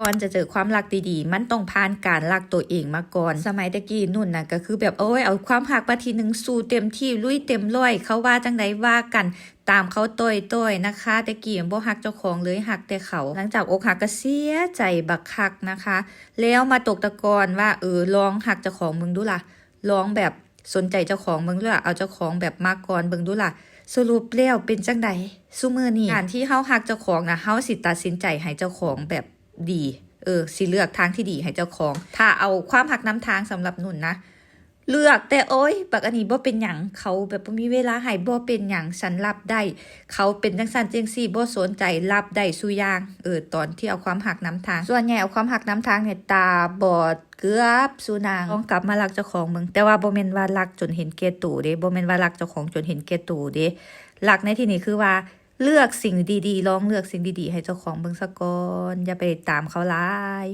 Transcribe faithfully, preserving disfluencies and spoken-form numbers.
ก่อนจะเจอความฮักดีๆ มันต้องผ่านการฮักตัวเองมาก่อน สมัยแต่กี้นุ่นน่ะก็คือแบบ โอ้ย เอาความฮักมาที่หนึ่ง สู้เต็มที่ ลุยเต็มร้อย เขาว่าจั่งใดว่ากัน ตามเขาต่อยๆ นะคะ แต่กี้บ่ฮักเจ้าของเลย ฮักแต่เขา หลังจากอกหักก็เสียใจบักคักนะคะ แล้วมาตกตะกอนว่า เออ ลองฮักเจ้าของเบิ่งดูล่ะ ลองแบบสนใจเจ้าของเบิ่งดูล่ะ เอาเจ้าของแบบมาก่อนเบิ่งดูล่ะ สรุปแล้วเป็นจั่งใด ซุมื้อนี้ การที่เฮาฮักเจ้าของน่ะ เฮาสิตัดสินใจให้เจ้าของแบบดี เออ สิเลือกทางที่ดีให้เจ้าของ ถ้าเอาความฮักนำทางสำหรับนุ่นนะ เลือกแต่ โอ๊ย บักอันนี้บ่เป็นหยัง เขาแบบบ่มีเวลาให้ บ่เป็นหยัง ฉันรับได้ เขาเป็นจั่งซั้นจั่งซี้ บ่สนใจ รับได้ซุอย่าง เออ ตอนที่เอาความฮักนำทาง ส่วนใหญ่เอาความฮักนำทางเนี่ย ตาบอดเกือบซุนาง ลองกลับมาฮักเจ้าของเบิ่ง แต่ว่าบ่แม่นว่าฮักจนเห็นแก่ตัวเด้ บ่แม่นว่าฮักเจ้าของจนเห็นแก่ตัวเด้ ฮักในที่นี้คือว่า เลือกสิ่งดีๆ ลองเลือกสิ่งดีๆ ให้เจ้าของเบิ่งซะก่อน อย่าไปตามเขาหลาย